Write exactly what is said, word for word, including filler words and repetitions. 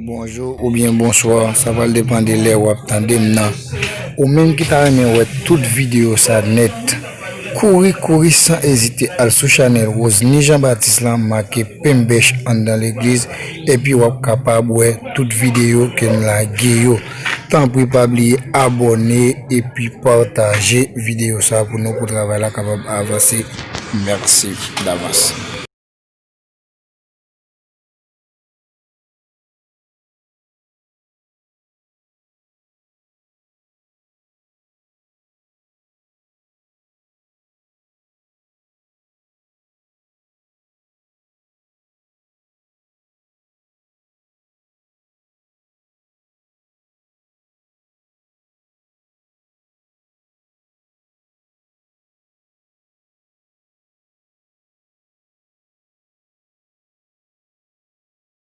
Bonjou oubyen bonswa, sa pral depann de lè w ap tande m nan. Ou menm ki ta renmen wè tout videyo sa nèt, kouri, kouri san ezite al sou chanèl Rosny Jean Baptiste lan, make Penbèch anndan legliz, epi w ap kapab wè tout videyo ke n lage yo. Tanpri pa bliye abòne epi pataje videyo sa pou nou, pou travay la kapab avanse. Mèsi davans.